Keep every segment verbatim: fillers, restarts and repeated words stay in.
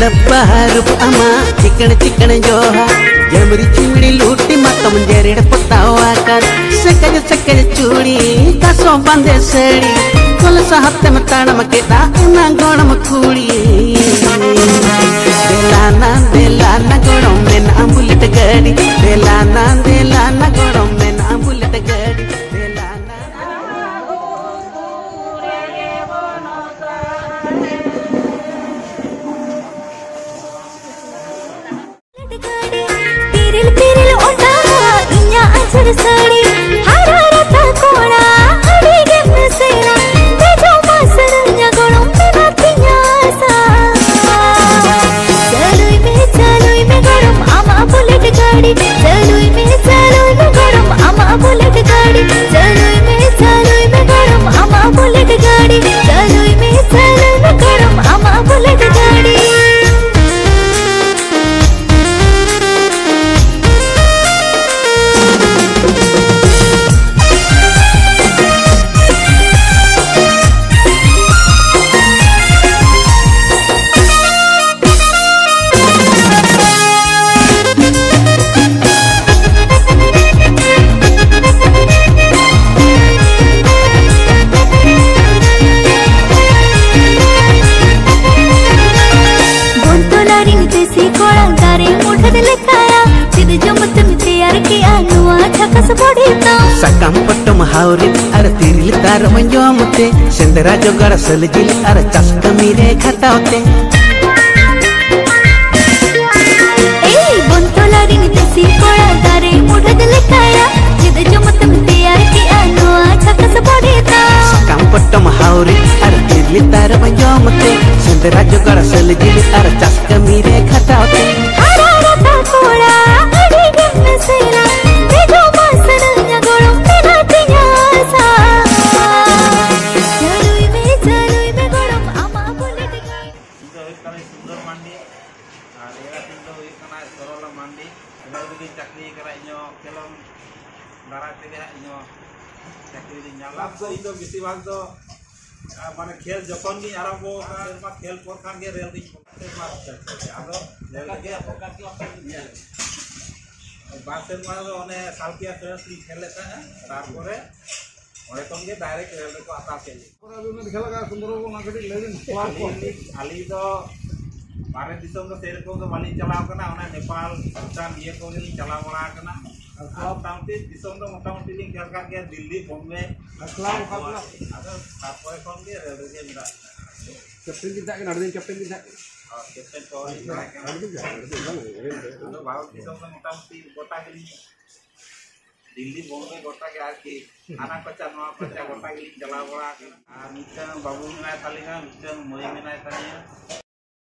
ᱰᱟᱵᱵᱟ ᱨᱩᱯ ᱟᱢᱟᱜ ᱪᱤᱠᱟᱹᱲ ᱪᱤᱠᱟᱹᱲ ᱡᱚᱦᱟ, ᱡᱟᱹᱢᱨᱤ ᱪᱤᱢᱲᱤ ᱞᱩᱴᱤ ᱢᱟᱛᱚᱢ ᱡᱮᱨᱮᱲ ᱯᱚᱛᱟᱣ ᱟᱠᱟᱫ, ᱥᱮᱠᱮᱡ ᱥᱮᱠᱮᱡ ᱪᱩᱲᱤ ᱛᱟᱥᱚ ᱵᱟᱸᱫᱮ ᱥᱟᱹᱲᱤ, ᱠᱚᱞ ᱥᱟᱦᱟᱛᱮᱢ ᱛᱟᱲᱟᱢ ᱠᱮᱫᱟ ᱚᱱᱟ ᱜᱚᱲᱚᱢ ᱠᱩᱲᱤ᱾ ᱫᱮᱞᱟᱱᱟ ᱫᱮᱞᱟᱱᱟ ᱜᱚᱲᱚᱢ ᱢᱮᱱᱟᱜᱼᱟ ᱵᱩᱞᱮᱴ ᱜᱟᱹᱰᱤ, ᱫᱮᱞᱟᱱᱟ ᱫᱮᱞᱟᱱᱟ ᱜᱚᱲᱚᱢ ᱢᱮᱱᱟᱜᱼᱟ ᱵᱩᱞᱮᱴ ᱜᱟᱹᱰᱤ, ᱫᱮᱞᱟᱱᱟ᱾ ᱛᱤᱨᱤᱞ ᱛᱤᱨᱤᱞ ᱚᱴᱟᱜ ᱤᱧᱟᱹᱜ ᱟᱸᱪᱟᱨ ᱥᱟᱹᱲᱤ, ᱦᱟᱨᱟ ᱨᱟᱛᱟ ᱠᱚᱲᱟ ᱟᱹᱰᱤ ᱜᱮᱢ ᱥᱮᱨᱟ, ᱫᱮᱡᱚᱜ ᱢᱟ ᱥᱮᱨᱮᱧᱟ ᱜᱚᱲᱚᱢ ᱢᱮᱱᱟᱜ ᱛᱤᱧᱟ ᱟᱥᱟ᱾ ᱪᱟᱹᱞᱩᱭ ᱢᱮ ᱪᱟᱹᱞᱩᱭ ᱢᱮ ᱜᱚᱲᱚᱢ ᱟᱢᱟᱜ ᱵᱩᱞᱮᱴ ᱜᱟᱹᱰᱤ, ᱪᱟᱹᱞᱩᱭ ᱢᱮ ᱪᱟᱹᱞᱩᱭ ᱢᱮ ᱜᱚᱲᱚᱢ ᱟᱢᱟᱜ ᱵᱩᱞᱮᱴ ᱜᱟᱹᱰᱤ, ᱪᱟᱹᱞᱩᱭ ᱢᱮ ᱪᱟᱹᱞᱩᱭ ᱢᱮ ᱜᱚᱲᱚᱢ ᱟᱢᱟᱜ ᱵᱩᱞᱮᱴ ᱜᱟᱹᱰᱤ, ᱪᱟᱹᱞᱩᱭ ᱢᱮ ᱪᱟᱹᱞᱩᱭ ᱢᱮ ᱜᱚᱲᱚᱢ ᱟᱢᱟᱜ ᱵᱩᱞᱮᱴ ᱜᱟᱹᱰᱤ᱾ ᱵᱚᱱᱛᱚᱞᱟ ᱨᱤᱱ ᱫᱮᱥᱤ ᱠᱚᱲᱟ ᱫᱟᱨᱮ ᱢᱩᱰᱷᱟᱹᱫ ᱞᱮᱠᱟᱭᱟ, ᱪᱮᱫ ᱡᱚᱢ ᱛᱮᱢ ᱛᱮᱭᱟᱨ ᱠᱮᱜᱼᱟ ᱱᱚᱣᱟ ᱡᱷᱟᱠᱟᱥ ᱵᱚᱰᱤ ᱫᱚ? ᱥᱟᱠᱟᱢ ᱯᱚᱴᱚᱢ ᱦᱟᱣᱨᱤ ᱟᱨ ᱛᱤᱨᱤᱞ ᱛᱟᱨᱚᱵ ᱡᱚᱢ ᱛᱮ, ᱥᱮᱸᱫᱽᱨᱟ ᱡᱚᱜᱟᱲ ᱥᱟᱹᱞ ᱡᱤᱞ ᱟᱨ ᱪᱟᱥ ᱠᱟᱹᱢᱤ ᱨᱮ ᱠᱷᱟᱴᱟᱣ ᱛᱮ᱾ ᱮᱭ ᱵᱚᱱᱛᱚᱞᱟ ᱨᱤᱱ ᱫᱮᱥᱤ ᱠᱚᱲᱟ ᱫᱟᱨᱮ ᱢᱩᱰᱷᱟᱹᱫ ᱞᱮᱠᱟᱭᱟ, ᱪᱮᱫ ᱡᱚᱢ ᱛᱮᱢ ᱛᱮᱭᱟᱨ ᱠᱮᱜᱼᱟ ᱱᱚᱣᱟ ᱡᱷᱟᱠᱟᱥ ᱵᱚᱰᱤ ᱫᱚ? ᱥᱟᱠᱟᱢ ᱯᱚᱴᱚᱢ ᱦᱟᱣᱨᱤ ᱟᱨ ᱛᱤᱨᱤᱞ ᱛᱟᱨᱚᱵ ᱡᱚᱢ ᱛᱮ, ᱥᱮᱸᱫᱽᱨᱟ ᱡᱚᱜᱟᱲ ᱥᱟᱹᱞ ᱡᱤᱞ ᱟᱨ ᱪᱟᱥ ᱠᱟᱹᱢᱤ ᱨᱮ ᱠᱷᱟᱴᱟᱣ ᱛᱮ᱾ ᱦᱟᱨᱟ ᱨᱟᱛᱟ ᱠᱚᱲᱟ ᱟᱹᱰᱤ ᱜᱮᱢ ᱢᱮᱥᱮᱨᱟ, ᱫᱮᱡᱚᱜ ᱢᱟ ᱥᱟᱱᱟᱧᱟ ᱜᱚᱲᱚᱢ ᱢᱮᱱᱟᱜ ᱛᱤᱧᱟ ᱟᱥᱟ᱾ ᱪᱟᱹᱞᱩᱭ ᱢᱮ ᱪᱟᱹᱞᱩᱭ ᱢᱮ ᱜᱚᱲᱚᱢ ᱟᱢᱟᱜ ᱵᱩᱞᱮᱴ ᱜᱟᱹᱰᱤ᱾ ᱤᱧ ᱫᱚ ᱦᱩᱭᱩᱜ ᱠᱟᱹᱱᱟᱹᱧ ᱥᱩᱱᱫᱚᱨ ᱢᱟᱱᱰᱤ ᱟᱨ ᱮᱨᱟ ᱛᱤᱧ ᱫᱚ ᱦᱩᱭᱩᱜ ᱠᱟᱱᱟ ᱥᱚᱨᱚᱞᱟ ᱢᱟᱱᱰᱤ᱾ ᱨᱮᱞ ᱨᱮᱜᱤᱧ ᱪᱟᱹᱠᱨᱤ ᱠᱟᱱᱟ, ᱤᱧ ᱦᱚᱸ ᱠᱷᱮᱞᱳᱱ ᱫᱟᱨᱟᱭ ᱛᱮᱜᱮ ᱦᱟᱸᱜ ᱤᱧ ᱦᱚᱸ ᱪᱟᱹᱠᱨᱤ ᱫᱚᱧ ᱧᱟᱢᱟ᱾ ᱤᱧ ᱫᱚ ᱵᱮᱥᱤᱨ ᱵᱷᱟᱜᱽ ᱫᱚ ᱟᱨ ᱢᱟᱱᱮ ᱠᱷᱮᱞ ᱡᱚᱠᱷᱚᱱ ᱜᱤᱧ ᱟᱨᱟᱢᱵᱚ ᱟᱠᱟᱫᱟ, ᱥᱮᱨᱢᱟ ᱠᱷᱮᱞ ᱯᱚᱨ ᱠᱷᱟᱱ ᱜᱮ ᱨᱮᱞ ᱨᱤᱧ ᱵᱚᱞᱚᱱᱟ᱾ ᱥᱮᱨᱢᱟ ᱨᱮ ᱠᱷᱮᱞ ᱠᱷᱮᱞ ᱜᱮ᱾ ᱟᱫᱚ ᱨᱮᱞ ᱨᱮᱜᱮ ᱵᱟᱨ ᱥᱮᱨᱢᱟ ᱫᱚ ᱚᱱᱮ ᱥᱟᱞᱠᱤᱭᱟ ᱥᱮᱨᱮᱥ ᱞᱤᱧ ᱠᱷᱮᱞ ᱞᱮᱫ ᱛᱟᱦᱮᱸᱫ, ᱛᱟᱨᱯᱚᱨᱮ ᱚᱸᱰᱮ ᱠᱷᱚᱱ ᱜᱮ ᱰᱟᱭᱨᱮᱠᱴ ᱨᱮᱞ ᱨᱮᱠᱚ ᱦᱟᱛᱟᱣ ᱠᱮᱫ ᱞᱤᱧᱟ᱾ ᱯᱚᱨᱮ ᱟᱹᱵᱤᱱ ᱵᱤᱱ ᱠᱷᱮᱞ ᱟᱠᱟᱫ ᱥᱩᱱᱫᱚᱨ ᱵᱟᱵᱩ, ᱚᱱᱟ ᱠᱟᱹᱴᱤᱡ ᱞᱟᱹᱭ ᱵᱤᱱ᱾ ᱟᱹᱞᱤᱧ, ᱟᱹᱞᱤᱧ ᱫᱚ ᱵᱟᱨᱦᱮ ᱫᱤᱥᱚᱢ ᱫᱚ ᱥᱮᱨᱚᱠᱚᱢ ᱫᱚ ᱵᱟᱹᱞᱤᱧ ᱪᱟᱞᱟᱣ ᱠᱟᱱᱟ, ᱚᱱᱟ ᱱᱮᱯᱟᱞ, ᱵᱷᱩᱴᱟᱱ, ᱤᱭᱟᱹ ᱠᱚᱜᱮ ᱞᱤᱧ ᱪᱟᱞᱟᱣ ᱵᱟᱲᱟ ᱟᱠᱟᱱᱟ᱾ ᱟᱨ ᱟᱨ ᱠᱞᱟᱵᱽ? ᱢᱚᱴᱟᱢᱩᱴᱤ ᱫᱤᱥᱚᱢ ᱫᱚ ᱢᱚᱴᱟᱢᱩᱴᱤ ᱞᱤᱧ ᱠᱷᱮᱞ ᱠᱟᱜ ᱜᱮᱭᱟ, ᱫᱤᱞᱞᱤ, ᱵᱳᱢᱵᱮ᱾ ᱟᱨ ᱠᱞᱟᱵᱽ ᱚᱠᱟ ᱠᱞᱟᱵᱽ? ᱟᱫᱚ ᱛᱟᱨᱯᱚᱨᱮ ᱠᱷᱚᱱ ᱜᱮ ᱨᱮᱞ ᱨᱮᱜᱮ ᱢᱮᱱᱟᱜ ᱞᱤᱧᱟ᱾ ᱠᱮᱯᱴᱮᱱ ᱵᱤᱱ ᱛᱟᱦᱮᱸ ᱠᱟᱱᱟ, ᱟᱹᱰᱤ ᱫᱤᱱ ᱠᱮᱯᱴᱮᱱ ᱵᱤᱱ ᱛᱟᱦᱮᱸ ᱠᱟᱱᱟ᱾ ᱟᱨ ᱠᱮᱯᱴᱮᱱ ᱠᱚ ᱞᱤᱧ ᱛᱟᱦᱮᱸ ᱠᱟᱱᱟ᱾ ᱟᱹᱰᱤ ᱫᱤᱱ ᱛᱟᱦᱮᱸ ᱠᱟᱱᱟ, ᱟᱹᱰᱤ ᱫᱤᱱ ᱵᱟᱝ, ᱟᱹᱰᱤ ᱫᱤᱱ ᱛᱟᱦᱮᱸ ᱠᱟᱱᱟ᱾ ᱟᱫᱚ ᱵᱷᱟᱨᱚᱛ ᱫᱤᱥᱚᱢ ᱫᱚ ᱢᱚᱴᱟᱢᱩᱴᱤ ᱜᱚᱴᱟ ᱜᱮᱞᱤᱧ, ᱫᱤᱞᱞᱤ, ᱵᱳᱢᱵᱮ ᱜᱚᱴᱟ ᱜᱮ ᱟᱨᱠᱤ, ᱦᱟᱱᱟ ᱠᱚᱪᱟ ᱱᱚᱣᱟ ᱠᱚᱪᱟ ᱜᱚᱴᱟ ᱜᱮᱞᱤᱧ ᱪᱟᱞᱟᱣ ᱵᱟᱲᱟ ᱟᱠᱟᱱᱟ᱾ ᱟᱨ ᱢᱤᱫᱴᱟᱝ ᱵᱟᱹᱵᱩ ᱢᱮᱱᱟᱭ ᱛᱟᱹᱞᱤᱧᱟ, ᱢᱤᱫᱴᱟᱝ ᱢᱟᱹᱭ ᱢᱮᱱᱟᱭ ᱛᱟᱹᱞᱤᱧᱟ᱾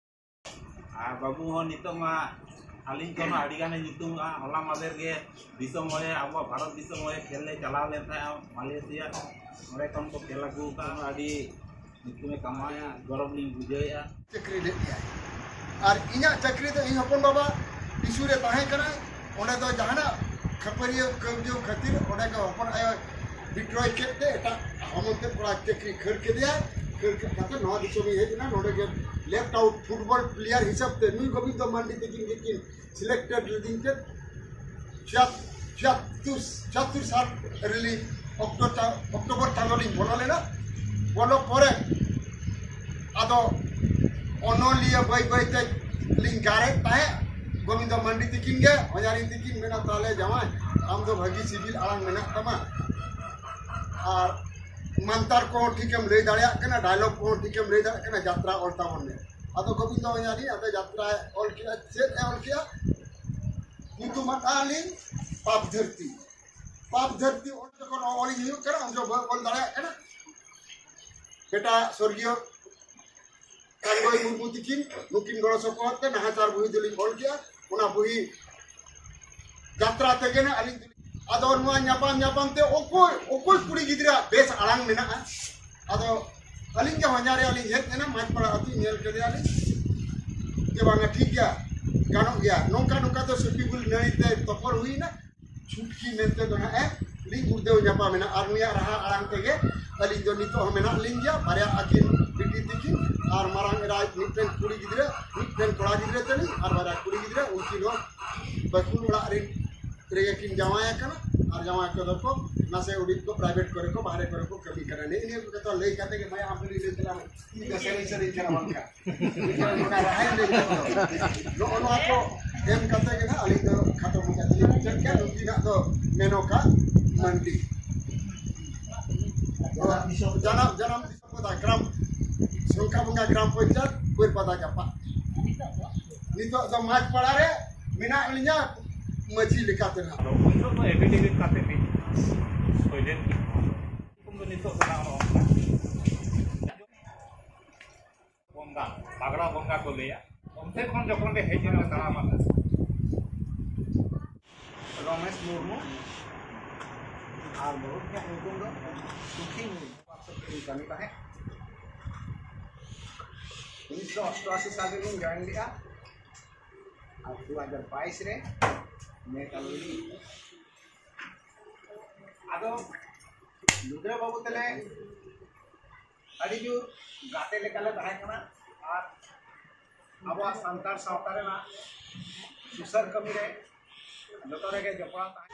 ᱟᱨ ᱵᱟᱹᱵᱩ ᱦᱚᱸ ᱱᱤᱛᱚᱜ ᱢᱟ ᱟᱹᱞᱤᱧ ᱠᱷᱚᱱ ᱦᱚᱸ ᱟᱹᱰᱤ ᱜᱟᱱᱮ ᱧᱩᱛᱩᱢᱚᱜᱼᱟ᱾ ᱦᱚᱞᱟ ᱢᱟᱫᱷᱮᱨ ᱜᱮ ᱫᱤᱥᱚᱢ ᱦᱚᱭᱮ, ᱟᱵᱚᱣᱟᱜ ᱵᱷᱟᱨᱚᱛ ᱫᱤᱥᱚᱢ ᱦᱚᱭᱮ ᱠᱷᱮᱞ ᱞᱮ ᱪᱟᱞᱟᱣ ᱞᱮᱱ ᱛᱟᱦᱮᱸᱫ ᱢᱟᱞᱭᱮᱥᱤᱭᱟ᱾ ᱚᱸᱰᱮ ᱠᱷᱚᱱ ᱠᱚ ᱠᱷᱮᱞ ᱟᱹᱜᱩ ᱟᱠᱟᱫᱼᱟ, ᱟᱹᱰᱤ ᱧᱩᱛᱩᱢᱮ ᱠᱟᱢᱟᱣᱮᱫᱼᱟ, ᱜᱚᱨᱚᱵᱽ ᱞᱤᱧ ᱵᱩᱡᱷᱟᱹᱣᱮᱫᱼᱟ᱾ ᱪᱟᱹᱠᱨᱤ ᱞᱮᱫ ᱜᱮᱭᱟᱭ᱾ ᱟᱨ ᱤᱧᱟᱹᱜ ᱪᱟᱹᱠᱨᱤ ᱫᱚ ᱤᱧ ᱦᱚᱯᱚᱱ ᱵᱟᱵᱟ ᱤᱥᱩ ᱨᱮ ᱛᱟᱦᱮᱸ ᱠᱟᱱᱟᱭ, ᱚᱸᱰᱮ ᱫᱚ ᱡᱟᱦᱟᱱᱟᱜ ᱠᱷᱟᱹᱯᱟᱹᱨᱤᱭᱟᱹ ᱠᱟᱹᱣᱡᱟᱹᱣ ᱠᱷᱟᱹᱛᱤᱨ ᱚᱸᱰᱮ ᱜᱮ ᱦᱚᱯᱚᱱ ᱟᱭᱳ ᱵᱤᱰᱨᱚᱭ ᱠᱮᱫ ᱛᱮ ᱮᱴᱟᱜ ᱦᱚᱢᱚᱱᱛᱮ ᱠᱚᱲᱟ ᱪᱟᱹᱠᱨᱤ ᱠᱷᱟᱹᱲ ᱠᱮᱫᱮᱭᱟᱭ᱾ ᱠᱷᱟᱹᱲ ᱠᱮᱫ ᱠᱟᱛᱮ ᱱᱚᱣᱟ ᱫᱤᱥᱚᱢ ᱤᱧ ᱦᱮᱡ ᱮᱱᱟ᱾ ᱱᱚᱰᱮ ᱜᱮ ᱞᱮᱯᱴ ᱟᱣᱩᱴ ᱯᱷᱩᱴᱵᱚᱞ ᱯᱞᱮᱭᱟᱨ ᱦᱤᱥᱟᱹᱵ ᱛᱮ ᱱᱩᱭ ᱜᱳᱵᱤᱱᱫᱚ ᱢᱟᱱᱰᱤ ᱛᱟᱹᱠᱤᱱ ᱜᱮᱠᱤᱱ ᱥᱤᱞᱮᱠᱴᱮᱰ ᱞᱤᱫᱤᱧ ᱛᱮ ᱪᱷᱤᱭᱟᱛ-, ᱪᱷᱤᱭᱟᱛᱛᱳᱨ, ᱪᱷᱤᱭᱟᱛᱛᱳᱨ ᱥᱟᱞ ᱨᱮᱞᱤᱧ ᱚᱠᱴᱳ-, ᱚᱠᱴᱳᱵᱚᱨ ᱪᱟᱸᱫᱳ ᱞᱤᱧ ᱵᱚᱞᱚ ᱞᱮᱱᱟ᱾ ᱵᱚᱞᱚ ᱯᱚᱨᱮ ᱟᱫᱚ ᱚᱱᱚᱞᱤᱭᱟᱹ ᱵᱟᱹᱭ ᱵᱟᱹᱭ ᱛᱮ ᱞᱤᱧ ᱜᱟᱨᱮᱫ ᱛᱟᱦᱮᱸᱫ᱾ ᱜᱳᱵᱤᱱᱫᱚ ᱢᱟᱱᱰᱤ ᱛᱤᱠᱤᱱ ᱜᱮ, ᱦᱚᱧᱟᱨᱤᱧ ᱛᱤᱠᱤᱱ ᱢᱮᱱᱟ, "ᱛᱟᱦᱞᱮ ᱡᱟᱶᱟᱭ, ᱟᱢ ᱫᱚ ᱵᱷᱟᱹᱜᱤ ᱥᱤᱵᱤᱞ ᱟᱲᱟᱝ ᱢᱮᱱᱟᱜ ᱛᱟᱢᱟ, ᱟᱨ ᱢᱟᱱᱛᱟᱨ ᱠᱚᱦᱚᱸ ᱴᱷᱤᱠᱮᱢ ᱞᱟᱹᱭ ᱫᱟᱲᱮᱭᱟᱜ ᱠᱟᱱᱟ, ᱰᱟᱭᱞᱚᱜ ᱠᱚᱦᱚᱸ ᱴᱷᱤᱠᱮᱢ ᱞᱟᱹᱭ ᱫᱟᱲᱮᱭᱟᱜ ᱠᱟᱱᱟ, ᱡᱟᱛᱨᱟ ᱚᱞ ᱛᱟᱵᱚᱱ ᱢᱮ᱾" ᱟᱫᱚ ᱜᱳᱵᱤᱱᱫᱚ ᱦᱚᱧᱟᱨᱤ ᱟᱫᱚ ᱡᱟᱛᱨᱟᱭ ᱚᱞ ᱠᱮᱫᱼᱟ᱾ ᱪᱮᱫ ᱮ ᱚᱞ ᱠᱮᱫᱼᱟ? ᱧᱩᱛᱩᱢ ᱟᱠᱟᱫᱼᱟ ᱞᱤᱧ ᱯᱟᱯ ᱫᱷᱟᱹᱨᱛᱤ᱾ ᱯᱟᱯ ᱫᱷᱟᱹᱨᱛᱤ ᱚᱞ ᱡᱚᱠᱷᱚᱱ ᱚᱞ ᱦᱩᱭᱩᱜ ᱠᱟᱱᱟ, ᱩᱱ ᱡᱚᱠᱷᱚᱱ ᱵᱟᱹᱧ ᱚᱞ ᱫᱟᱲᱮᱭᱟᱜ ᱠᱟᱱᱟ᱾ ᱵᱮᱴᱟ ᱥᱚᱨᱜᱤᱭᱚ ᱠᱟᱱᱜᱚᱭ ᱢᱩᱨᱢᱩ ᱛᱤᱠᱤᱱ, ᱱᱩᱠᱤᱱ ᱜᱚᱲᱚ ᱥᱚᱯᱚᱦᱚᱫ ᱛᱮ ᱱᱟᱦᱟᱪᱟᱨ ᱵᱩᱦᱤ ᱫᱚᱞᱤᱧ ᱚᱞ ᱠᱮᱜᱼᱟ᱾ ᱚᱱᱟ ᱵᱩᱦᱤ ᱡᱟᱛᱨᱟ ᱛᱮᱜᱮ ᱱᱟᱜ ᱟᱹᱞᱤᱧ ᱫᱚᱞᱤᱧ, ᱟᱫᱚ ᱱᱚᱣᱟ ᱧᱟᱯᱟᱢ ᱧᱟᱯᱟᱢ ᱛᱮ ᱚᱠᱚᱭ, ᱚᱠᱚᱭ ᱠᱩᱲᱤ ᱜᱤᱫᱽᱨᱟᱹᱣᱟᱜ ᱵᱮᱥ ᱟᱲᱟᱝ ᱢᱮᱱᱟᱜᱼᱟ? ᱟᱫᱚ ᱟᱹᱞᱤᱧ ᱜᱮ ᱦᱚᱧᱦᱟᱨᱮ ᱟᱹᱞᱤᱧ ᱦᱮᱡ ᱮᱱᱟ, ᱢᱟᱡᱽᱯᱟᱲᱟ ᱟᱹᱛᱩ ᱧᱮᱞ ᱠᱮᱫᱮᱭᱟᱞᱤᱧ ᱡᱮ ᱵᱟᱝᱟ ᱴᱷᱤᱠ ᱜᱮᱭᱟ, ᱜᱟᱱᱚᱜ ᱜᱮᱭᱟ᱾ ᱱᱚᱝᱠᱟ ᱱᱚᱝᱠᱟ ᱫᱚ ᱥᱚᱯᱤᱵᱩᱞ ᱱᱟᱹᱲᱤ ᱛᱮ ᱛᱚᱯᱚᱞ ᱦᱩᱭᱱᱟ᱾ ᱪᱷᱩᱴᱠᱤ ᱢᱮᱱᱛᱮ ᱫᱚ ᱱᱟᱦᱟᱜ ᱮ ᱞᱤᱧ ᱩᱨᱫᱟᱹᱣ ᱧᱟᱯᱟᱢ ᱮᱱᱟ ᱟᱨ ᱱᱩᱭᱟᱜ ᱨᱟᱦᱟ ᱟᱲᱟᱝ ᱛᱮᱜᱮ ᱟᱹᱞᱤᱧ ᱫᱚ ᱱᱤᱛᱚᱜ ᱦᱚᱸ ᱢᱮᱱᱟᱜ ᱞᱤᱧ ᱜᱮᱭᱟ᱾ ᱵᱟᱨᱭᱟ ᱟᱹᱠᱤᱱ ᱵᱤᱴᱤ ᱛᱤᱠᱤᱱ ᱟᱨ ᱢᱟᱨᱟᱝ ᱮᱨᱟ ᱢᱤᱫᱴᱮᱱ ᱠᱩᱲᱤ ᱜᱤᱫᱽᱨᱟᱹ, ᱢᱤᱫᱴᱮᱱ ᱠᱚᱲᱟ ᱜᱤᱫᱽᱨᱟᱹ ᱛᱟᱹᱞᱤᱧ ᱟᱨ ᱵᱟᱨᱭᱟ ᱠᱩᱲᱤ ᱜᱤᱫᱽᱨᱟᱹ᱾ ᱩᱱᱠᱤᱱ ᱦᱚᱸ ᱵᱟᱹᱠᱩᱲ ᱚᱲᱟᱜ ᱨᱮᱱ ᱨᱮᱜᱮ ᱠᱤᱱ ᱡᱟᱶᱟᱭ ᱟᱠᱟᱱᱟ᱾ ᱟᱨ ᱡᱟᱶᱟᱭ ᱠᱚᱫᱚ ᱠᱚ ᱱᱟᱥᱮ ᱩᱰᱤᱡ ᱠᱚ ᱯᱨᱟᱭᱵᱷᱮᱴ ᱠᱚᱨᱮ ᱠᱚ, ᱵᱟᱦᱨᱮ ᱠᱚᱨᱮ ᱠᱚ ᱠᱟᱹᱢᱤ ᱠᱟᱱᱟ᱾ ᱱᱮᱜᱼᱮ ᱱᱤᱭᱟᱹ ᱠᱚ ᱠᱟᱛᱷᱟ ᱞᱟᱹᱭ ᱠᱟᱛᱮ ᱜᱮ ᱢᱟᱭᱟ ᱟᱢ ᱞᱟᱹᱭ ᱛᱟᱞᱟᱝ ᱢᱮ᱾ ᱤᱧ ᱫᱚ ᱥᱟᱹᱨᱤ ᱥᱟᱹᱨᱤ ᱠᱟᱱᱟ ᱵᱟᱝᱠᱷᱟᱱ ᱱᱚᱜᱼᱚ ᱱᱚᱣᱟ ᱠᱚ ᱮᱢ ᱠᱟᱛᱮ ᱜᱮ ᱱᱟᱦᱟᱜ ᱟᱹᱞᱤᱧ ᱫᱚ ᱠᱷᱟᱴᱚ ᱢᱟᱪᱷᱟ ᱛᱮᱞᱤᱧ ᱢᱩᱪᱟᱹᱫ ᱠᱮᱫ᱾ ᱱᱩᱠᱤᱱᱟᱜ ᱫᱚ ᱢᱮᱱᱚᱠᱟ ᱢᱟᱱᱰᱤ᱾ ᱡᱟᱱᱟᱢ, ᱡᱟᱱᱟᱢ ᱫᱤᱥᱚᱢ ᱫᱚ ᱜᱨᱟᱢ ᱥᱚᱝᱠᱷᱟ ᱵᱚᱸᱜᱟ ᱜᱨᱟᱢ ᱯᱚᱧᱪᱟᱭᱮᱛ ᱵᱳᱭᱨᱯᱟᱫᱟ ᱡᱟᱯᱟᱜ᱾ ᱱᱤᱛᱚᱜ ᱫᱚ ᱢᱟᱡᱽᱯᱟᱲᱟ ᱨᱮ ᱢᱮᱱᱟᱜ ᱞᱤᱧᱟ ᱢᱟᱹᱡᱷᱤ ᱞᱮᱠᱟᱛᱮ ᱱᱟᱦᱟᱜ᱾ ᱟᱫᱚ ᱩᱱ ᱡᱚᱦᱚᱜ ᱫᱚ affidavit ᱠᱟᱛᱮ ᱢᱤᱫ ᱥᱳᱭᱫᱮᱱ ᱧᱩᱛᱩᱢ ᱫᱚ ᱱᱤᱛᱚᱜ ᱫᱚ ᱱᱟᱦᱟᱜ ᱱᱚᱜᱼᱚ ᱱᱚᱝᱠᱟ᱾ ᱵᱚᱸᱜᱟ, ᱯᱟᱜᱽᱨᱟ ᱵᱚᱸᱜᱟ ᱠᱚ ᱞᱟᱹᱭᱟ᱾ ᱚᱱᱛᱮ ᱠᱷᱚᱱ ᱡᱚᱠᱷᱚᱱ ᱞᱮ ᱦᱮᱡ ᱮᱱᱟ ᱛᱟᱲᱟᱢ ᱟᱞᱮ᱾ ᱨᱚᱢᱮᱥ ᱢᱩᱨᱢᱩ ᱟᱨ ᱵᱟᱹᱦᱩ ᱤᱧᱟᱹᱜ ᱧᱩᱛᱩᱢ ᱫᱚ ᱥᱩᱠᱷᱤ ᱢᱩᱨᱢᱩ᱾ WhatsApp ᱨᱮᱧ ᱠᱟᱹᱢᱤ ᱛᱟᱦᱮᱸᱫ᱾ ᱩᱱᱤᱥᱥᱚ ᱚᱥᱴᱚᱟᱥᱤ ᱥᱟᱞ ᱨᱮᱞᱤᱧ ᱡᱚᱭᱮᱱ ᱞᱮᱫᱼᱟ ᱟᱨ ᱫᱩ ᱦᱟᱡᱟᱨ ᱵᱟᱭᱤᱥ ᱨᱮ ᱢᱮ ᱪᱟᱸᱫᱳ ᱨᱮᱞᱤᱧ ᱟᱫᱚ ᱜᱤᱫᱽᱨᱟᱹ ᱵᱟᱹᱵᱩ ᱛᱮᱞᱮ ᱟᱹᱰᱤ ᱡᱳᱨ ᱜᱟᱛᱮ ᱞᱮᱠᱟᱞᱮ ᱛᱟᱦᱮᱸ ᱠᱟᱱᱟ ᱟᱨ ᱟᱵᱚᱣᱟᱜ ᱥᱟᱱᱛᱟᱲ ᱥᱟᱶᱛᱟ ᱨᱮᱱᱟᱜ ᱥᱩᱥᱟᱹᱨ ᱠᱟᱹᱢᱤ ᱨᱮ ᱡᱚᱛᱚ ᱨᱮᱜᱮ ᱡᱚᱯᱲᱟᱣ ᱛᱟᱦᱮᱸ᱾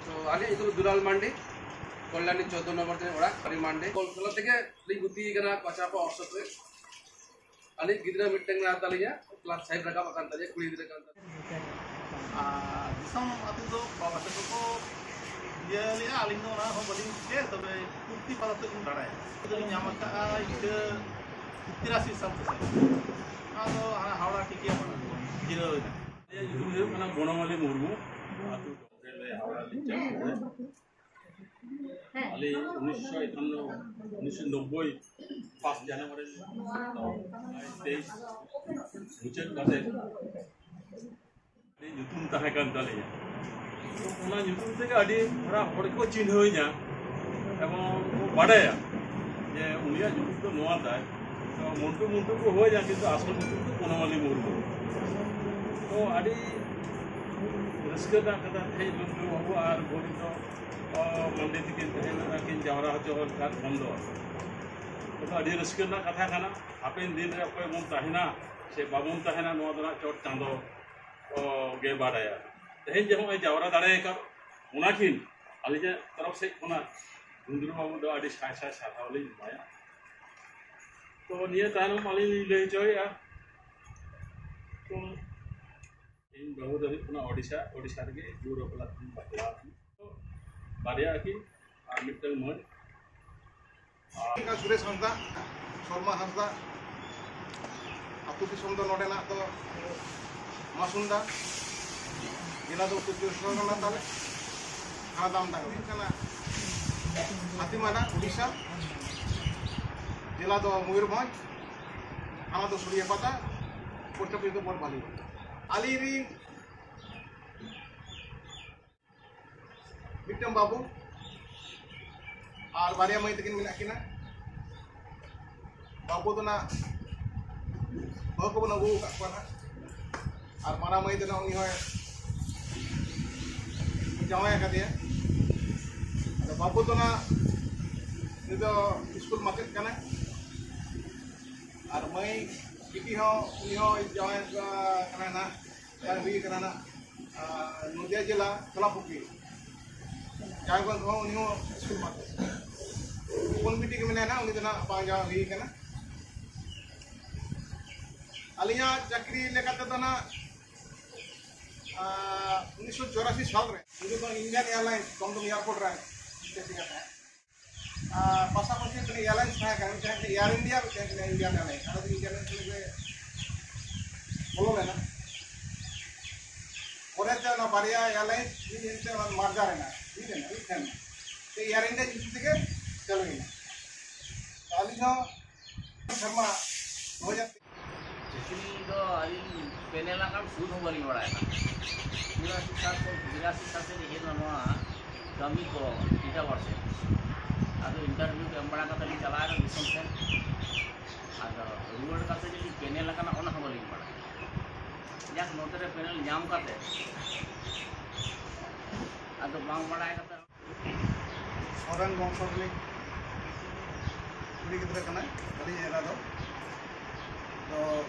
ᱛᱚ, ᱟᱹᱞᱤᱧ ᱧᱩᱛᱩᱢ ᱫᱩᱞᱟᱞ ᱢᱟᱱᱰᱤ, ᱠᱚᱞᱭᱟᱱᱤ ᱪᱳᱫᱽᱫᱳ ᱱᱚᱢᱵᱚᱨ ᱛᱮ ᱚᱲᱟᱜ, ᱦᱚᱨᱤ ᱢᱟᱱᱰᱤ᱾ ᱠᱚᱞᱠᱟᱛᱟ ᱛᱮᱜᱮ ᱞᱤᱧ ᱵᱷᱚᱨᱛᱤ ᱟᱠᱟᱱᱟ ᱠᱚᱪᱟᱯᱟ ᱚᱨᱥᱚᱝ ᱨᱮ᱾ ᱟᱹᱞᱤᱡ ᱜᱤᱫᱽᱨᱟᱹ ᱢᱤᱫᱴᱟᱝ ᱢᱮᱱᱟᱜ ᱛᱟᱹᱞᱤᱧᱟ, ᱠᱞᱟᱥ ᱯᱷᱟᱭᱤᱵᱷ ᱨᱟᱠᱟᱵ ᱟᱠᱟᱱ ᱛᱟᱞᱮᱭᱟ, ᱠᱩᱲᱤ ᱜᱤᱫᱽᱨᱟᱹ ᱠᱟᱱ ᱛᱟᱞᱮᱭᱟ᱾ ᱟᱨ ᱫᱤᱥᱚᱢ ᱟᱹᱛᱩ ᱫᱚ ᱵᱟᱵᱟ ᱛᱟᱠᱚ ᱠᱚ ᱤᱭᱟᱹ ᱞᱮᱜᱼᱟ, ᱟᱹᱞᱤᱧ ᱫᱚ ᱚᱱᱟ ᱦᱚᱸ ᱵᱟᱹᱞᱤᱧ ᱴᱷᱤᱠᱟᱹᱭᱟ, ᱛᱚᱵᱮ ᱯᱩᱛᱷᱤ ᱯᱟᱲᱦᱟᱣ ᱛᱮᱫ ᱞᱤᱧ ᱵᱟᱲᱟᱭᱟ᱾ ᱫᱚᱞᱤᱧ ᱧᱟᱢ ᱟᱠᱟᱫᱼᱟ ᱤᱱᱠᱟᱹ ᱛᱤᱨᱟᱥᱤ ᱥᱟᱞ ᱠᱚᱥᱮᱫ᱾ ᱚᱱᱟ ᱫᱚ ᱦᱟᱱᱟ ᱦᱟᱣᱲᱟ ᱴᱤᱠᱤᱭᱟ ᱯᱟᱲᱟ ᱠᱚ ᱡᱤᱨᱟᱹᱣ ᱮᱱᱟ᱾ ᱟᱹᱞᱤᱧᱟᱜ ᱧᱩᱛᱩᱢ ᱦᱩᱭᱩᱜ ᱠᱟᱱᱟ ᱵᱚᱱᱚᱢᱟᱞᱤ ᱢᱩᱨᱢᱩ, ᱟᱹᱛᱩ ᱦᱟᱣᱲᱟ ᱞᱤᱧ ᱪᱟᱞᱟᱜ ᱠᱟᱱᱟ᱾ ᱟᱹᱞᱤᱧ ᱩᱱᱤᱥᱥᱚ ᱮᱠᱟᱱᱱᱚ, ᱩᱱᱤᱥᱥᱚ ᱱᱚᱵᱵᱳᱭ ᱯᱷᱟᱥᱴ ᱡᱟᱱᱩᱣᱟᱨᱤ ᱛᱮᱭᱤᱥ ᱢᱩᱪᱟᱹᱫ ᱠᱟᱛᱮ ᱟᱹᱰᱤ ᱧᱩᱛᱩᱢ ᱛᱟᱦᱮᱸ ᱠᱟᱱ ᱛᱟᱹᱞᱤᱧᱟ᱾ ᱚᱱᱟ ᱧᱩᱛᱩᱢ ᱛᱮᱜᱮ ᱟᱹᱰᱤ ᱫᱷᱟᱨᱟ ᱦᱚᱲ ᱠᱚ ᱪᱤᱱᱦᱟᱹᱣᱤᱧᱟ ᱮᱵᱚᱝ ᱠᱚ ᱵᱟᱰᱟᱭᱟ ᱡᱮ ᱩᱱᱤᱭᱟᱜ ᱧᱩᱛᱩᱢ ᱫᱚ ᱱᱚᱣᱟ ᱛᱟᱭ᱾ ᱛᱚ ᱢᱚᱱᱴᱩ ᱢᱚᱱᱴᱩ ᱠᱚ ᱦᱳᱭᱟ, ᱠᱤᱱᱛᱩ ᱟᱥᱚᱞ ᱧᱩᱛᱩᱢ ᱫᱚ ᱵᱚᱱᱚᱢᱟᱞᱤ ᱢᱩᱨᱢᱩ᱾ ᱛᱚ ᱟᱹᱰᱤ ᱨᱟᱹᱥᱠᱟᱹ ᱨᱮᱱᱟᱜ ᱠᱟᱛᱷᱟ, ᱛᱮᱦᱮᱧ ᱞᱩᱜᱩ ᱵᱟᱹᱵᱩ ᱟᱨ ᱜᱳᱵᱤᱱᱫᱚ ᱢᱟᱱᱰᱤ ᱛᱟᱹᱠᱤᱱ ᱛᱮᱦᱮᱧ ᱚᱱᱟ ᱠᱤᱱ ᱡᱟᱣᱨᱟ ᱦᱚᱪᱚ ᱟᱠᱟᱫ ᱠᱷᱟᱱ ᱫᱚ, ᱛᱚ ᱟᱹᱰᱤ ᱨᱟᱹᱥᱠᱟᱹ ᱨᱮᱱᱟᱜ ᱠᱟᱛᱷᱟ ᱠᱟᱱᱟ᱾ ᱦᱟᱯᱮᱱ ᱫᱤᱱ ᱨᱮ ᱚᱠᱚᱭ ᱵᱚᱱ ᱛᱟᱦᱮᱱᱟ ᱥᱮ ᱵᱟᱵᱚᱱ ᱛᱟᱦᱮᱱᱟ, ᱱᱚᱣᱟ ᱫᱚ ᱱᱟᱜ ᱪᱚᱴ ᱪᱟᱸᱫᱚ ᱜᱮ ᱵᱟᱰᱟᱭᱟ᱾ ᱛᱮᱦᱮᱧ ᱡᱮ ᱱᱚᱜᱼᱚᱭ ᱡᱟᱣᱨᱟ ᱫᱟᱲᱮ ᱟᱠᱟᱫ, ᱚᱱᱟᱠᱤᱱ ᱟᱹᱞᱤᱧᱟᱜ ᱛᱚᱨᱚᱯ ᱥᱮᱫ ᱠᱷᱚᱱᱟᱜ ᱜᱩᱸᱫᱽᱨᱩ ᱵᱟᱹᱵᱩ ᱫᱚ ᱟᱹᱰᱤ ᱥᱟᱭ ᱥᱟᱭ ᱥᱟᱨᱦᱟᱣ ᱞᱤᱧ ᱮᱢᱟᱭᱟ᱾ ᱛᱚ ᱱᱤᱭᱟᱹ ᱛᱟᱭᱱᱚᱢ ᱟᱹᱞᱤᱧ ᱞᱤᱧ ᱞᱟᱹᱭ ᱦᱚᱪᱚᱭᱮᱫᱼᱟ, ᱛᱚ ᱤᱧ ᱵᱟᱹᱦᱩ ᱫᱚ ᱦᱩᱭᱩᱜ ᱠᱟᱱᱟ ᱳᱰᱤᱥᱟ, ᱳᱰᱤᱥᱟ ᱨᱮᱜᱮ ᱡᱩᱣᱟᱹᱨ ᱵᱟᱯᱞᱟ ᱛᱮᱧ ᱵᱟᱯᱞᱟ ᱟᱠᱟᱱᱟ᱾ ᱛᱚ ᱵᱟᱨᱭᱟ ᱟᱹᱠᱤᱱ ᱟᱨ ᱢᱤᱫᱴᱟᱝ ᱢᱟᱹᱭ᱾ ᱟᱨ ᱥᱩᱨᱮᱥ ᱦᱟᱸᱥᱫᱟ, ᱥᱚᱞᱢᱟ ᱦᱟᱸᱥᱫᱟ, ᱟᱹᱛᱩ ᱫᱤᱥᱚᱢ ᱫᱚ ᱱᱚᱰᱮᱱᱟᱜ ᱫᱚ ᱢᱟᱥᱩᱱᱫᱟ, ᱡᱮᱞᱟ ᱫᱚ ᱩᱛᱛᱚᱨ ᱪᱚᱵᱵᱤᱥ ᱯᱚᱨᱜᱚᱱᱟ ᱛᱟᱞᱮ, ᱛᱷᱟᱱᱟ ᱫᱚ ᱟᱢᱰᱟᱝᱜᱟ᱾ ᱦᱩᱭᱩᱜ ᱠᱟᱱᱟ ᱦᱟᱛᱤᱢᱟᱰᱟ, ᱩᱰᱤᱥᱟ, ᱡᱮᱞᱟ ᱫᱚ ᱢᱚᱭᱩᱨᱵᱷᱚᱸᱡᱽ, ᱛᱷᱟᱱᱟ ᱫᱚ ᱥᱩᱲᱤᱭᱟᱹᱯᱟᱛᱟ, ᱯᱳᱥᱴ ᱚᱯᱷᱤᱥ ᱫᱚ ᱵᱚᱲᱵᱟᱞᱤ᱾ ᱟᱹᱞᱤᱧ ᱨᱤᱱ ᱢᱤᱫᱴᱟᱝ ᱵᱟᱹᱵᱩ ᱟᱨ ᱵᱟᱨᱭᱟ ᱢᱟᱹᱭ ᱛᱟᱹᱠᱤᱱ ᱢᱮᱱᱟᱜ ᱠᱤᱱᱟ᱾ ᱵᱟᱹᱵᱩ ᱫᱚ ᱱᱟᱜ ᱵᱟᱹᱦᱩ ᱠᱚᱵᱚᱱ ᱟᱹᱜᱩ ᱟᱠᱟᱫ ᱠᱚᱣᱟ ᱱᱟᱜ, ᱟᱨ ᱢᱟᱨᱟᱝ ᱢᱟᱹᱭ ᱫᱚ ᱱᱟᱜ ᱩᱱᱤ ᱦᱚᱸᱭ ᱡᱟᱶᱟᱭ ᱟᱠᱟᱫᱮᱭᱟ᱾ ᱟᱫᱚ ᱵᱟᱹᱵᱩ ᱫᱚ ᱱᱟᱜ ᱩᱱᱤ ᱫᱚ ᱥᱠᱩᱞ ᱢᱟᱪᱮᱫ ᱠᱟᱱᱟᱭ, ᱟᱨ ᱢᱟᱹᱭ ᱵᱤᱴᱤ ᱦᱚᱸ ᱩᱱᱤ ᱦᱚᱸ ᱡᱟᱶᱟᱭ ᱠᱟᱱᱟᱭ ᱱᱟᱜ᱾ ᱟᱨ ᱦᱩᱭ ᱠᱟᱱᱟ ᱱᱟᱜ, ᱟᱨ, ᱱᱚᱫᱤᱭᱟ ᱡᱮᱞᱟ ᱥᱳᱞᱟᱯᱩᱠᱷᱨᱤ᱾ ᱡᱟᱦᱟᱸᱭ ᱠᱚ ᱦᱚᱸ ᱩᱱᱤ ᱦᱚᱸ ᱥᱠᱩᱞ ᱢᱟᱥᱴᱟᱨ᱾ ᱦᱚᱯᱚᱱ ᱵᱤᱴᱤ ᱜᱮ ᱢᱮᱱᱟᱭᱟ ᱱᱟᱜ, ᱩᱱᱤ ᱫᱚ ᱱᱟᱜ ᱵᱟᱝ ᱡᱟᱶᱟᱭ ᱦᱩᱭ ᱠᱟᱱᱟ᱾ ᱟᱹᱞᱤᱧᱟᱜ ᱪᱟᱹᱠᱨᱤ ᱞᱮᱠᱟ ᱛᱮᱫᱚ ᱱᱟᱜ, ᱟᱨ, ᱩᱱᱤᱥᱥᱚ ᱪᱚᱨᱟᱥᱤ ᱥᱟᱞ ᱨᱮ ᱩᱱᱤ ᱫᱚ ᱤᱱᱰᱤᱭᱟᱱ ᱮᱭᱟᱨᱞᱟᱭᱤᱱᱥ ᱫᱚᱢᱫᱚᱢ ᱮᱭᱟᱨᱯᱳᱨᱴ ᱨᱮ ᱪᱟᱹᱠᱨᱤ ᱠᱟᱱ ᱛᱟᱦᱮᱸᱫ᱾ ᱟᱨ ᱯᱟᱥᱟᱯᱟᱥᱤ ᱛᱤᱱᱟᱹᱜ ᱮᱭᱟᱨᱞᱟᱭᱤᱱᱥ ᱛᱟᱦᱮᱸ ᱠᱟᱱᱟ, ᱢᱤᱫᱴᱮᱱ ᱮᱭᱟᱨ ᱤᱱᱰᱤᱭᱟ, ᱢᱤᱫᱴᱮᱱ ᱤᱱᱰᱤᱭᱟᱱ ᱮᱭᱟᱨᱞᱟᱭᱤᱱᱥ᱾ ᱟᱞᱮ ᱫᱚ ᱤᱱᱰᱤᱭᱟᱱ ᱮᱭᱟᱨᱞᱟᱭᱤᱱᱥ ᱨᱮᱞᱮ ᱵᱚᱞᱚ ᱞᱮᱱᱟ᱾ ᱯᱚᱨᱮᱛᱮ ᱚᱱᱟ ᱵᱟᱨᱭᱟ ᱮᱭᱟᱨᱞᱟᱭᱤᱱᱥ ᱢᱤᱫ ᱮᱱᱛᱮ ᱚᱱᱟ ᱢᱟᱨᱡᱟᱨ ᱮᱱᱟ, ᱢᱤᱫ ᱮᱱᱟ, ᱢᱤᱫ ᱮᱱᱟ᱾ ᱮᱭᱟᱨ ᱤᱱᱰᱤᱭᱟ ᱧᱩᱛᱩᱢ ᱛᱮᱜᱮ ᱪᱟᱹᱞᱩᱭᱮᱱᱟ᱾ ᱟᱹᱞᱤᱧ ᱦᱚᱸ ᱥᱮᱨᱢᱟ ᱫᱩ ᱦᱟᱡᱟᱨ ᱪᱟᱹᱠᱨᱤ ᱫᱚ ᱟᱹᱞᱤᱧ ᱯᱮᱱᱮᱞ ᱟᱠᱟᱱ ᱥᱩᱫ ᱦᱚᱸ ᱵᱟᱹᱞᱤᱧ ᱵᱟᱲᱟᱭᱟ᱾ ᱪᱩᱨᱟᱥᱤ ᱥᱟᱞ ᱠᱷᱚᱱ ᱵᱤᱨᱟᱥᱤ ᱥᱟᱞ ᱥᱮᱫ ᱦᱮᱡ ᱮᱱᱟ ᱱᱚᱣᱟ ᱠᱟᱹᱢᱤ ᱠᱚ ᱮᱴᱟᱜ ᱦᱚᱲ ᱥᱮᱫ᱾ ᱟᱫᱚ ᱤᱱᱴᱟᱨᱵᱷᱤᱭᱩ ᱠᱚ ᱮᱢ ᱵᱟᱲᱟ ᱠᱟᱛᱮ ᱞᱤᱧ ᱪᱟᱞᱟᱣ ᱮᱱᱟ ᱫᱤᱥᱚᱢ ᱥᱮᱫ᱾ ᱟᱫᱚ ᱨᱩᱣᱟᱹᱲ ᱠᱟᱛᱮ ᱡᱮᱞᱤᱧ ᱯᱮᱱᱮᱞ ᱟᱠᱟᱱᱟ ᱚᱱᱟ ᱦᱚᱸ ᱵᱟᱹᱞᱤᱧ ᱵᱟᱲᱟᱭᱟ᱾ ᱡᱟᱠ, ᱱᱚᱛᱮ ᱨᱮ ᱯᱮᱱᱮᱞ ᱧᱟᱢ ᱠᱟᱛᱮ ᱟᱫᱚ ᱵᱟᱝ ᱵᱟᱲᱟᱭ ᱠᱟᱛᱮ ᱥᱚᱨᱮᱱ ᱵᱚᱝᱥᱚ ᱨᱤᱱᱤᱡ ᱠᱩᱲᱤ ᱜᱤᱫᱽᱨᱟᱹ ᱠᱟᱱᱟᱭ ᱟᱹᱞᱤᱧ ᱮᱨᱟ ᱫᱚ᱾ ᱛᱚ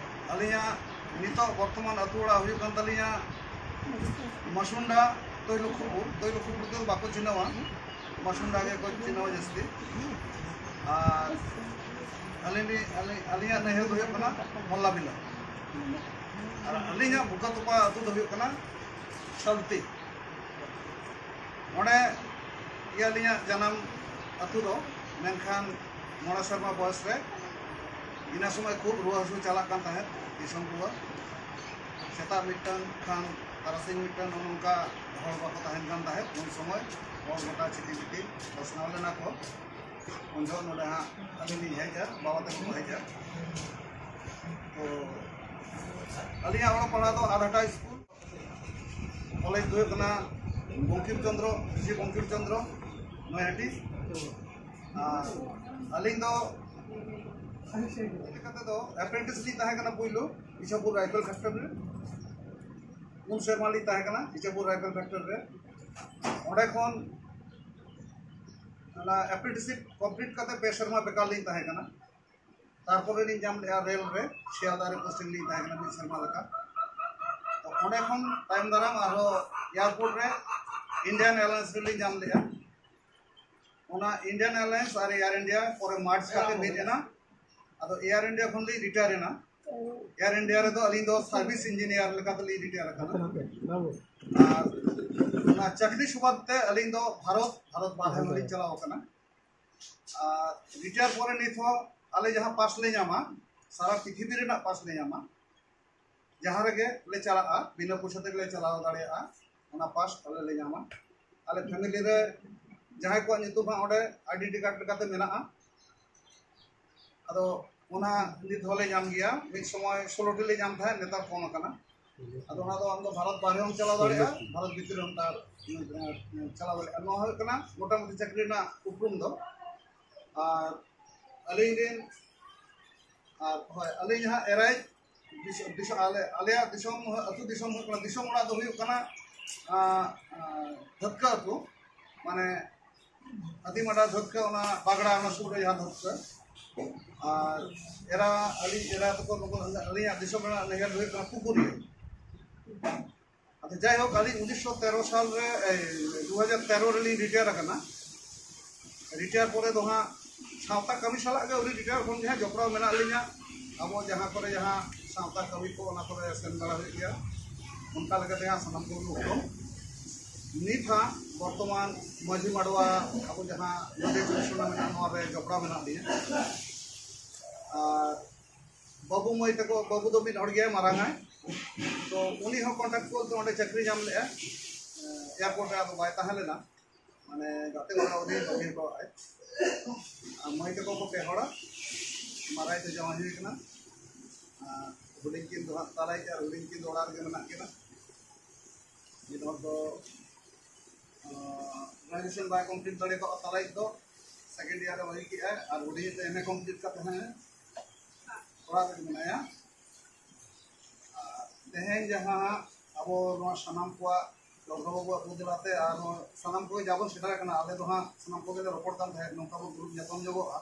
ᱟᱹᱞᱤᱧᱟᱜ ᱱᱤᱛᱚᱜ ᱵᱚᱨᱛᱚᱢᱟᱱ ᱟᱹᱛᱩ ᱚᱲᱟᱜ ᱦᱩᱭᱩᱜ ᱠᱟᱱ ᱛᱟᱹᱞᱤᱧᱟ ᱢᱟᱥᱩᱱᱰᱟ, ᱛᱚᱭᱞᱚᱠᱷᱩᱯᱩᱨ᱾ ᱛᱚᱭᱞᱚᱠᱷᱩᱯᱩᱨ ᱫᱚ ᱵᱟᱠᱚ ᱪᱤᱱᱦᱟᱹᱣᱟ, ᱢᱟᱥᱩᱱᱰᱟ ᱜᱮᱠᱚ ᱪᱤᱱᱦᱟᱹᱣᱟ ᱡᱟᱹᱥᱛᱤ᱾ ᱟᱨ ᱟᱹᱞᱤᱧ ᱞᱤᱧ- ᱟᱹᱞᱤᱧ- ᱟᱹᱞᱤᱧᱟᱜ ᱱᱟᱹᱭᱦᱟᱹᱨ ᱫᱚ ᱦᱩᱭᱩᱜ ᱠᱟᱱᱟ ᱢᱚᱞᱞᱟ ᱵᱤᱞᱟ᱾ ᱟᱨ ᱟᱹᱞᱤᱧᱟᱜ ᱵᱩᱠᱟ ᱛᱚᱯᱟ ᱟᱹᱛᱩ ᱫᱚ ᱦᱩᱭᱩᱜ ᱠᱟᱱᱟ ᱥᱟᱞᱛᱤ᱾ ᱚᱸᱰᱮ ᱜᱮ ᱟᱹᱞᱤᱧᱟᱜ ᱡᱟᱱᱟᱢ ᱟᱹᱛᱩ ᱫᱚ᱾ ᱢᱮᱱᱠᱷᱟᱱ ᱢᱚᱬᱮ ᱥᱮᱨᱢᱟ ᱵᱚᱭᱮᱥ ᱨᱮ ᱤᱱᱟᱹ ᱥᱚᱢᱚᱭ ᱠᱷᱩᱵ ᱨᱩᱣᱟᱹ ᱦᱟᱹᱥᱩ ᱪᱟᱞᱟᱜ ᱠᱟᱱ ᱛᱟᱦᱮᱸᱫ, ᱫᱤᱥᱚᱢ ᱨᱩᱣᱟᱹ᱾ ᱥᱮᱛᱟᱜ ᱢᱤᱫᱴᱟᱝ ᱠᱷᱟᱱ ᱛᱟᱨᱟᱥᱤᱧ ᱢᱤᱫᱴᱟᱝ, ᱱᱚᱜᱼᱚ ᱱᱚᱝᱠᱟ ᱦᱚᱲ ᱵᱟᱠᱚ ᱛᱟᱦᱮᱱ ᱠᱟᱱ ᱛᱟᱦᱮᱸᱫ᱾ ᱩᱱ ᱥᱚᱢᱚᱭ ᱦᱚᱲ ᱜᱚᱴᱟ ᱪᱷᱤᱛᱤ ᱵᱤᱛᱤ ᱯᱟᱥᱱᱟᱣ ᱞᱮᱱᱟ ᱠᱚ᱾ ᱩᱱ ᱡᱚᱦᱚᱜ ᱱᱚᱰᱮ ᱦᱟᱸᱜ ᱟᱹᱞᱤᱧ ᱞᱤᱧ ᱦᱮᱡᱟ, ᱵᱟᱵᱟ ᱛᱟᱠᱚ ᱠᱚ ᱦᱮᱡᱟ᱾ ᱛᱚ ᱟᱹᱞᱤᱧᱟᱜ ᱚᱞᱚᱜ ᱯᱟᱲᱦᱟᱣ ᱫᱚ ᱟᱫᱷᱟᱴᱟ ᱥᱠᱩᱞ, ᱠᱚᱞᱮᱡᱽ ᱫᱚ ᱦᱩᱭᱩᱜ ᱠᱟᱱᱟ ᱵᱚᱝᱠᱤᱢ ᱪᱚᱸᱫᱽᱨᱚ, ᱥᱨᱤ ᱵᱚᱝᱠᱤᱢ ᱪᱚᱸᱫᱽᱨᱚ ᱱᱚᱭᱦᱟᱴᱤ᱾ ᱟᱨ ᱟᱹᱞᱤᱧ ᱫᱚ ᱞᱮᱠᱟᱛᱮ ᱫᱚ ᱮᱯᱨᱮᱱᱴᱤᱥ ᱞᱤᱧ ᱛᱟᱦᱮᱸ ᱠᱟᱱᱟ ᱯᱩᱭᱞᱩ ᱤᱪᱷᱟᱯᱩᱨ ᱨᱟᱭᱯᱷᱮᱞ ᱯᱷᱮᱠᱴᱚᱨᱤ ᱨᱮ᱾ ᱯᱩᱱ ᱥᱮᱨᱢᱟ ᱞᱤᱧ ᱛᱟᱦᱮᱸ ᱠᱟᱱᱟ ᱤᱪᱷᱟᱯᱩᱨ ᱨᱟᱭᱯᱷᱮᱞ ᱯᱷᱮᱠᱴᱚᱨᱤ ᱨᱮ᱾ ᱚᱸᱰᱮ ᱠᱷᱚᱱ ᱚᱱᱟ ᱮᱯᱨᱮᱱᱴᱤᱥᱤᱯ ᱠᱚᱢᱯᱞᱤᱴ ᱠᱟᱛᱮ ᱯᱮ ᱥᱮᱨᱢᱟ ᱵᱮᱠᱟᱨ ᱞᱤᱧ ᱛᱟᱦᱮᱸ ᱠᱟᱱᱟ᱾ ᱛᱟᱨᱯᱚᱨᱮ ᱞᱤᱧ ᱧᱟᱢ ᱞᱮᱜᱼᱟ ᱨᱮᱞ ᱨᱮ, ᱥᱤᱭᱟᱞᱫᱟ ᱨᱮ ᱯᱳᱥᱴᱤᱝ ᱞᱤᱧ ᱛᱟᱦᱮᱸ ᱠᱟᱱᱟ ᱢᱤᱫ ᱥᱮᱨᱢᱟ ᱞᱮᱠᱟ᱾ ᱛᱚ ᱚᱸᱰᱮ ᱠᱷᱚᱱ ᱛᱟᱭᱚᱢ ᱫᱟᱨᱟᱢ ᱟᱨᱦᱚᱸ ᱮᱭᱟᱨᱯᱳᱨᱴ ᱨᱮ ᱤᱱᱰᱤᱭᱟᱱ ᱮᱭᱟᱨᱞᱟᱭᱤᱱᱥ ᱨᱮᱞᱤᱧ ᱧᱟᱢ ᱞᱮᱜᱼᱟ᱾ ᱚᱱᱟ ᱤᱱᱰᱤᱭᱟᱱ ᱮᱭᱟᱨᱞᱟᱭᱤᱱᱥ ᱟᱨ ᱮᱭᱟᱨ ᱤᱱᱰᱤᱭᱟ ᱯᱚᱨᱮ ᱢᱟᱨᱡᱽ ᱠᱟᱛᱮ ᱢᱤᱫ ᱮᱱᱟ᱾ ᱟᱫᱚ ᱮᱭᱟᱨ ᱤᱱᱰᱤᱭᱟ ᱠᱷᱚᱱ ᱞᱤᱧ ᱨᱤᱴᱟᱭᱟᱨ ᱮᱱᱟ᱾ ᱮᱭᱟᱨ ᱤᱱᱰᱤᱭᱟ ᱨᱮᱫᱚ ᱟᱹᱞᱤᱧ ᱫᱚ ᱥᱟᱨᱵᱷᱤᱥ ᱤᱧᱡᱤᱱᱤᱭᱟᱨ ᱞᱮᱠᱟᱛᱮᱞᱤᱧ ᱨᱤᱴᱟᱭᱟᱨ ᱟᱠᱟᱱᱟ᱾ ᱟᱨ ᱚᱱᱟ ᱪᱟᱹᱠᱨᱤ ᱥᱩᱵᱟᱫ ᱛᱮ ᱟᱹᱞᱤᱧ ᱫᱚ ᱵᱷᱟᱨᱚᱛ ᱵᱷᱟᱨᱚᱛ ᱵᱟᱨᱦᱮ ᱦᱚᱸᱞᱤᱧ ᱪᱟᱞᱟᱣ ᱟᱠᱟᱱᱟ᱾ ᱟᱨ ᱨᱤᱴᱟᱭᱟᱨ ᱯᱚᱨᱮ ᱱᱤᱛ ᱦᱚᱸ ᱟᱞᱮ ᱡᱟᱦᱟᱸ ᱯᱟᱥ ᱞᱮ ᱧᱟᱢᱟ, ᱥᱟᱨᱟ ᱯᱨᱤᱛᱷᱤᱵᱤ ᱨᱮᱱᱟᱜ ᱯᱟᱥ ᱞᱮ ᱧᱟᱢᱟ, ᱡᱟᱦᱟᱸ ᱨᱮᱜᱮ ᱞᱮ ᱪᱟᱞᱟᱜᱼᱟ, ᱵᱤᱱᱟᱹ ᱯᱚᱭᱥᱟ ᱛᱮᱜᱮ ᱞᱮ ᱪᱟᱞᱟᱣ ᱫᱟᱲᱮᱭᱟᱜᱼᱟ᱾ ᱚᱱᱟ ᱯᱟᱥ ᱟᱞᱮ ᱞᱮ ᱧᱟᱢᱟ᱾ ᱟᱞᱮ ᱯᱷᱮᱢᱤᱞᱤ ᱨᱮ ᱡᱟᱦᱟᱸᱭ ᱠᱚᱣᱟᱜ ᱧᱩᱛᱩᱢ ᱦᱟᱸᱜ ᱚᱸᱰᱮ ᱟᱭᱰᱮᱱᱴᱤ ᱠᱟᱨᱰ ᱞᱮᱠᱟᱛᱮ ᱢᱮᱱᱟᱜᱼᱟ, ᱟᱫᱚ ᱚᱱᱟ ᱱᱤᱛ ᱦᱚᱸᱞᱮ ᱧᱟᱢ ᱜᱮᱭᱟ᱾ ᱢᱤᱫ ᱥᱚᱢᱚᱭ ᱥᱳᱞᱳ ᱴᱤ ᱞᱮ ᱧᱟᱢ ᱛᱟᱦᱮᱸᱫ, ᱱᱮᱛᱟᱨ ᱠᱚᱢ ᱟᱠᱟᱱᱟ᱾ ᱟᱫᱚ ᱚᱱᱟ ᱫᱚ ᱟᱢ ᱫᱚ ᱵᱷᱟᱨᱚᱛ ᱵᱟᱦᱨᱮ ᱦᱚᱸᱢ ᱪᱟᱞᱟᱣ ᱫᱟᱲᱮᱭᱟᱜᱼᱟ, ᱵᱷᱟᱨᱚᱛ ᱵᱷᱤᱛᱤᱨ ᱨᱮᱦᱚᱸᱢ ᱛᱟᱨ ᱪᱟᱞᱟᱣ ᱫᱟᱲᱮᱭᱟᱜᱼᱟ᱾ ᱱᱚᱣᱟ ᱦᱩᱭᱩᱜ ᱠᱟᱱᱟ ᱢᱚᱴᱟᱢᱩᱴᱤ ᱪᱟᱹᱠᱨᱤ ᱨᱮᱱᱟᱜ ᱩᱯᱨᱩᱢ ᱫᱚ᱾ ᱟᱨ ᱟᱹᱞᱤᱧ ᱨᱮᱱ ᱟᱨ ᱦᱳᱭ, ᱟᱹᱞᱤᱧ ᱦᱟᱸᱜ ᱮᱨᱟᱭ ᱫᱤᱥᱚᱢ, ᱫᱤᱥᱚᱢ, ᱟᱞᱮ, ᱟᱞᱮᱭᱟᱜ ᱫᱤᱥᱚᱢ, ᱟᱹᱛᱩ ᱫᱤᱥᱚᱢ ᱦᱩᱭᱩᱜ ᱠᱟᱱᱟ, ᱫᱤᱥᱚᱢ ᱚᱲᱟᱜ ᱫᱚ ᱦᱩᱭᱩᱜ ᱠᱟᱱᱟ, ᱟᱸ, ᱟᱸ, ᱫᱷᱟᱹᱛᱠᱟᱹ ᱟᱹᱛᱩ, ᱢᱟᱱᱮ, ᱦᱟᱹᱛᱤᱢᱟᱰᱟ ᱫᱷᱟᱹᱛᱠᱟᱹ, ᱚᱱᱟ ᱵᱟᱜᱽᱲᱟ, ᱚᱱᱟ ᱥᱩᱨ ᱨᱮ ᱡᱟᱦᱟᱸ ᱫᱷᱟᱹᱛᱠᱟᱹ᱾ ᱟᱨ ᱮᱨᱟ, ᱟᱹᱞᱤᱧ ᱮᱨᱟ ᱛᱟᱠᱚ, ᱱᱩᱠᱩ, ᱟᱹᱞᱤᱧᱟᱜ ᱫᱤᱥᱚᱢ ᱨᱮᱱᱟᱜ ᱱᱟᱹᱭᱦᱟᱹᱨ ᱫᱚ ᱦᱩᱭᱩᱜ ᱠᱟᱱᱟ ᱯᱩᱠᱩᱨᱤᱭᱟᱹ᱾ ᱟᱫᱚ ᱡᱟᱭᱦᱳᱠ, ᱟᱹᱞᱤᱧ ᱩᱱᱤᱥᱥᱚ ᱛᱮᱨᱚ ᱥᱟᱞ ᱨᱮ, ᱮᱭ, ᱫᱩ ᱦᱟᱡᱟᱨ ᱛᱮᱨᱚ ᱨᱮᱞᱤᱧ ᱨᱤᱴᱟᱭᱟᱨ ᱟᱠᱟᱱᱟ᱾ ᱨᱤᱴᱟᱭᱟᱨ ᱯᱚᱨᱮ ᱫᱚ ᱦᱟᱸᱜ ᱥᱟᱶᱛᱟ ᱠᱟᱹᱢᱤ ᱥᱟᱞᱟᱜ ᱜᱮ ᱟᱹᱣᱨᱤ ᱨᱤᱴᱟᱭᱟᱨ ᱠᱷᱚᱱ ᱜᱮ ᱦᱟᱸᱜ ᱡᱚᱯᱲᱟᱣ ᱢᱮᱱᱟᱜ ᱞᱤᱧᱟ᱾ ᱟᱵᱚ ᱡᱟᱦᱟᱸ ᱠᱚᱨᱮ ᱡᱟᱦᱟᱸ ᱥᱟᱶᱛᱟ ᱠᱟᱹᱢᱤ ᱠᱚ, ᱚᱱᱟ ᱠᱚᱨᱮ ᱥᱮᱱ ᱵᱟᱲᱟ ᱦᱩᱭᱩᱜ ᱜᱮᱭᱟ᱾ ᱚᱱᱠᱟ ᱞᱮᱠᱟᱛᱮ ᱦᱟᱸᱜ ᱥᱟᱱᱟᱢ ᱠᱚᱜᱮ ᱩᱯᱨᱩᱢ᱾ ᱱᱤᱛ ᱦᱟᱸᱜ ᱵᱚᱨᱛᱚᱢᱟᱱ ᱢᱟᱹᱡᱷᱤ ᱢᱟᱰᱣᱟ, ᱟᱵᱚ ᱡᱟᱦᱟᱸ ᱱᱚᱰᱮ ᱠᱚᱢᱤᱥᱚᱱᱟᱨ ᱢᱮᱱᱟᱜᱼᱟ, ᱱᱚᱣᱟ ᱨᱮ ᱡᱚᱯᱲᱟᱣ ᱢᱮᱱᱟᱜ ᱞᱤᱧᱟ᱾ ᱟᱨ ᱵᱟᱹᱵᱩ ᱢᱟᱹᱭ ᱛᱟᱠᱚ, ᱵᱟᱹᱵᱩ ᱫᱚ ᱢᱤᱫ ᱦᱚᱲ ᱜᱮᱭᱟᱭ, ᱢᱟᱨᱟᱝ ᱟᱭ᱾ ᱛᱚ ᱩᱱᱤ ᱦᱚᱸ ᱠᱚᱱᱴᱨᱟᱠᱪᱩᱣᱟᱞ ᱛᱮ ᱚᱸᱰᱮ ᱪᱟᱹᱠᱨᱤ ᱧᱟᱢ ᱞᱮᱜᱼᱟ, ᱮᱭᱟᱨᱯᱳᱨᱴ ᱨᱮ ᱟᱫᱚ ᱵᱟᱭ ᱛᱟᱦᱮᱸ ᱞᱮᱱᱟ᱾ ᱢᱟᱱᱮ ᱜᱟᱛᱮ ᱠᱚᱲᱟ ᱩᱱᱤ ᱵᱟᱹᱜᱤ ᱦᱚᱴᱚ ᱟᱭ᱾ ᱟᱨ ᱢᱟᱹᱭ ᱛᱟᱠᱚ ᱠᱚ ᱯᱮ ᱦᱚᱲᱟ, ᱢᱟᱨᱟᱝ ᱫᱚ ᱡᱟᱶᱟᱭ ᱦᱩᱭ ᱠᱟᱱᱟ᱾ ᱟᱨ ᱦᱩᱰᱤᱧ ᱠᱤᱱ ᱫᱚ ᱦᱟᱸᱜ ᱛᱟᱞᱟᱭᱤᱡ ᱟᱨ ᱦᱩᱰᱤᱧ ᱠᱤᱱ ᱫᱚ ᱚᱲᱟᱜ ᱨᱮᱜᱮ ᱢᱮᱱᱟᱜ ᱠᱤᱱᱟ᱾ ᱢᱤᱫ ᱦᱚᱲ ᱫᱚ, ᱟᱸ, ᱜᱨᱮᱡᱩᱭᱮᱥᱚᱱ ᱵᱟᱭ ᱠᱚᱢᱯᱞᱤᱴ ᱫᱟᱲᱮ ᱠᱟᱣᱫᱟ, ᱛᱟᱞᱟᱭᱤᱡ ᱫᱚ ᱥᱮᱠᱮᱱᱰ ᱤᱭᱟᱨ ᱨᱮ ᱵᱟᱹᱜᱤ ᱠᱮᱜᱼᱟᱭ, ᱟᱨ ᱦᱩᱰᱤᱧ ᱫᱚ ᱮᱢ ᱮ ᱠᱚᱢᱯᱞᱤᱴ ᱠᱟᱛᱮ ᱦᱚᱸ ᱚᱲᱟᱜ ᱨᱮᱜᱮ ᱢᱮᱱᱟᱭᱟ᱾ ᱟᱨ ᱛᱮᱦᱮᱧ ᱡᱟᱦᱟᱸ ᱟᱵᱚ ᱱᱚᱣᱟ ᱥᱟᱱᱟᱢ ᱠᱚᱣᱟᱜ ᱪᱚᱱᱫᱨᱚ ᱵᱟᱵᱩᱣᱟᱜ ᱜᱚᱡ ᱡᱟᱞᱟᱛᱮ ᱟᱨ ᱱᱚᱣᱟ ᱥᱟᱱᱟᱢ ᱠᱚᱜᱮ ᱡᱟ ᱵᱚᱱ ᱥᱮᱴᱮᱨ ᱟᱠᱟᱱᱟ, ᱟᱞᱮ ᱫᱚ ᱦᱟᱸᱜ ᱥᱟᱱᱟᱢ ᱠᱚᱜᱮ ᱞᱮ ᱨᱚᱯᱚᱲ ᱠᱟᱱ ᱛᱟᱦᱮᱸᱫ, ᱱᱚᱝᱠᱟ ᱵᱚᱱ ᱫᱩᱲᱩᱵ ᱧᱟᱯᱟᱢ ᱧᱚᱜᱚᱜᱼᱟ᱾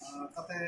ᱟᱨ ᱠᱟᱛᱮ